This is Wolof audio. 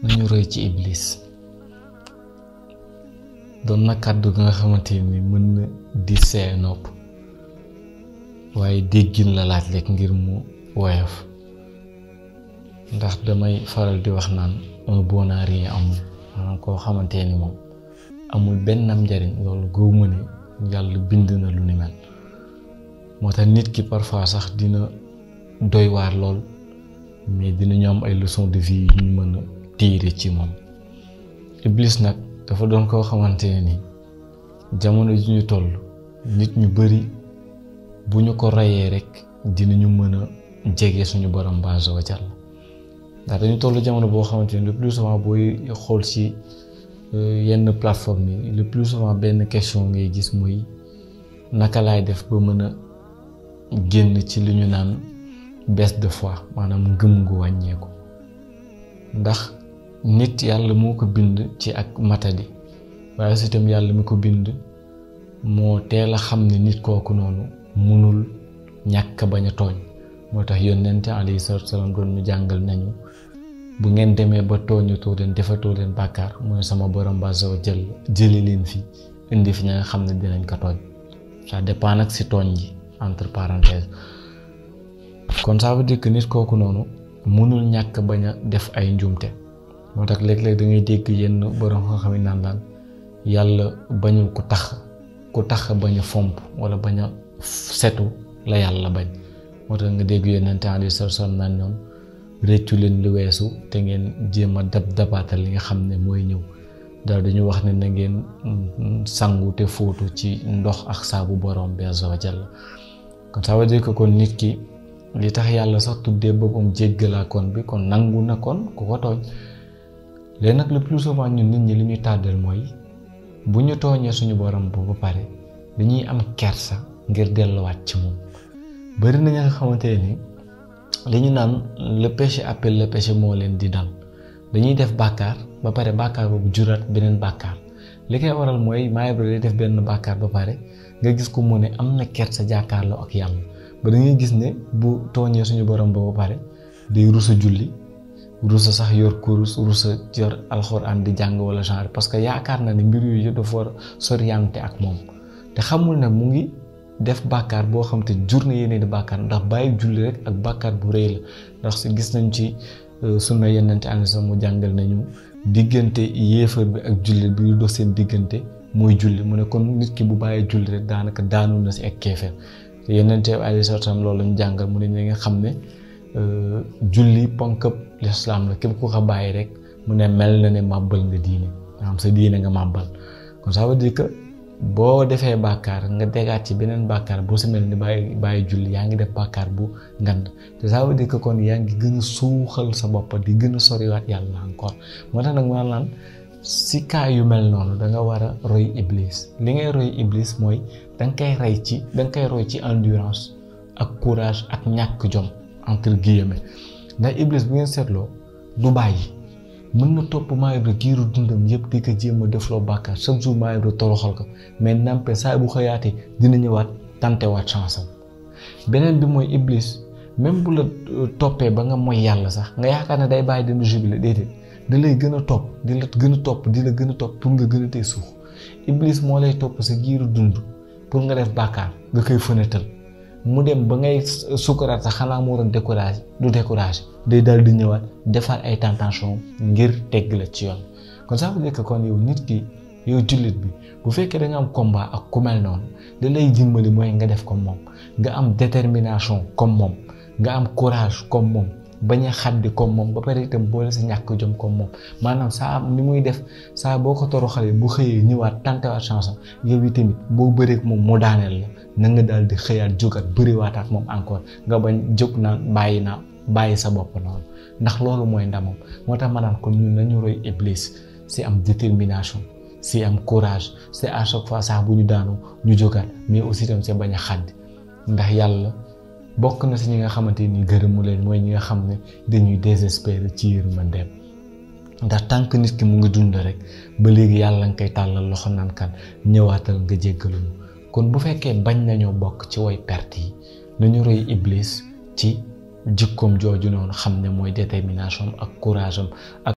nañu roy ci iblis. doon na kàddu nga xamante ni mën na di see nopp waaye déggin la laaj rek ngir mu woyof, ndax damay faral di wax naan un bon à rien amul, maanaam koo xamante ni moom amul bennam njariñ. loolu gëwuma ne yàlla bind na lu ni mel. moo tax nit ki parfois sax dina doy waar lool, mais dinañu am ay leçons de vie yu ñu mën a tiire ci moom. Iblis nag dafa doon koo xamante ne ni jamono ji ñu toll nit ñu bari bu ñu ko reyee rek dinañu mën a jege suñu borom azza wa jalla. ndax dañu toll jamono boo xamante ne le plus souvent booy xool ci yenn plateforme yi le plus souvent benn question ngay gis muy naka laay def ba mën a génn ci li ñu naan baisse de foi, maanaam ngëm gu wàññeeku. ndax nit yàlla moo ko bind ci ak matadi, waaye aussi itam yàlla mi ko bind moo teel a xam ne nit kooku noonu munul ñàkk bañ a tooñ. moo tax yonent alayhi salaatu salaam doon ñu jàngal nañu bu ngeen demee ba tooñatoo leen defatoo leen bàkkaar mooy sama borom azza wa jalla jëli leen fi indi fi ña nga xam ne dinañ ko tooñ. ça dépend nag si tooñ ji entre parenthèses. kon ça veut dire que nit kooku noonu munul ñàkk bañ a def ay njuumte. moo tax léeg-léeg da ngay dégg yenn borom xam ne naan laan yàlla bañul ku tax bañ a fomp wala bañ a setu la yàlla bañ. moo tax nga dégg yonent alayhi salaam naan ñoom réccu leen lu weesu te ngeen jéem a dabaatal li nga xam ne mooy ñëw. daal dañu wax ne na ngeen sangu te fóotu ci ndox ak saabu borom bi azza wa jalla. kon ça veut dire que kon nit ki li tax yàlla sax tuddee boppam jéggalaa kon bi kon nangu na kon ku ko tooñ. léegi nag le plus souvent ñun nit ñi li ñuy tàddal mooy bu ñu tooñee suñu borom bu ba pare dañuy am kersa ngir delluwaat ci moom. bari na ña nga xamante ni li ñu naan le péché appelle le péché moo leen di dal. dañuy def bàkkaar ba pare bàkkaar boobu juraat beneen bàkkaar. li koy waral mooy maayab day def benn bàkkaar ba pare nga gis ko mu ne am na kersa jàkkaarloo ak yàlla ba da ngay gis ne bu tooñee suñu borom ba pare day rusa julli, rusa sax yor kurus, rusa yor alxuraan di jàng wala genre, parce que yaakaar na ne mbir yooyu yëpp dafa war a soriante ak moom te xamul ne mu ngi def bàkkaar boo xam te jur na yeneen di bàkkaar. ndax bàyyi julli rek ak bàkkaar bu rëy la. ndax si gis nañ ci sunna yenente ànd sa mu jàngal nañu diggante yéefar bi ak jullit bi lu dox seen diggante mooy julli. mu ne kon nit ki bu bàyyi julli rek daanaka daanu na si ak keefeer. te yenente alayhi salaam loolu lañu jàngal mu ne ñi nga xam ne julli ponkab lislaam la, képp ku ko bàyyi rek mu ne mel na ne màbbal nga diine, maanaam sa diine nga màbbal. kon ça veut dire que boo defee bàkkaar nga degaat ci beneen bàkkaar boo si mel ni bàyyi julli yaa ngi def bàkkaar bu ngand. te ça veut dire que kon yaa ngi gën a suuxal sa bopp di gën a soriwaat yàlla encore. moo tax nag maanaam si cas yu mel noonu da nga war a roy iblis. li ngay roy iblis mooy da nga koy roy ci endurance ak courage ak ñàkk jom entre guillemets. ndax iblis bu ngeen seetloo du bàyyi, mën na topp Maam Ibra giiru dundam yëpp di ko jéem a defloo bàkkaar chaque jour Maam Ibra toroxal ko, mais nampe saa bu xëyaatee dina ñëwaat tantewaat chance am. beneen bi mooy iblis même bu la toppee ba nga mooy yàlla sax nga yaakaar ne day bàyyi dina jubile, déedéet da lay gën a topp di la gën a topp pour nga gën a tee suux. iblis moo lay topp sa giiru dund pour nga def bàkkaar nga koy fënatal mu dem ba ngay sukkaraat sax xanaa moo doon découragé day daal di ñëwaat defar ay tentation ngir tegg la ci yoon. kon ça veut dire que kon yow nit ki yow jullit bi bu fekkee da nga am combat ak ku mel noonu da lay dimbali mooy nga def comme moom, nga am détermination comme moom, nga am courage comme moom, bañ a xaddi comme moom, ba pare itam boole sa ñàkk jom comme moom. maanaam saa ni muy def saa boo ko toroxalee bu xëyee ñëwaat tantewaat chance am yow itamit boo bëreek moom mu daaneel la na nga daal di xëyaat jógaat bëriwaat ak moom encore, nga bañ jóg naan bàyyi sa bopp noonu. ndax loolu mooy ndamam. moo tax ma naan kon ñun nañu roy iblis si am détermination, si am courage, c'est à chaque fois saa bu ñu daanu ñu jógaat, mais aussi itam c'est bañ a xaddi. ndax yàlla bokk na si ñi nga xamante ni gërëmu leen mooy ñi nga xam ne dañuy désespérer ci yërmandeem. ndax tant que nit ki mu ngi dund rek ba léegi yàlla nga koy tàllal loxo naan kan ñëwaatal nga jéggaluñu. kon bu fekkee bañ nañoo bokk ci way perte yi nañu roy iblis ci jikkoom jooju noonu xam ne mooy détermination ak courage am ak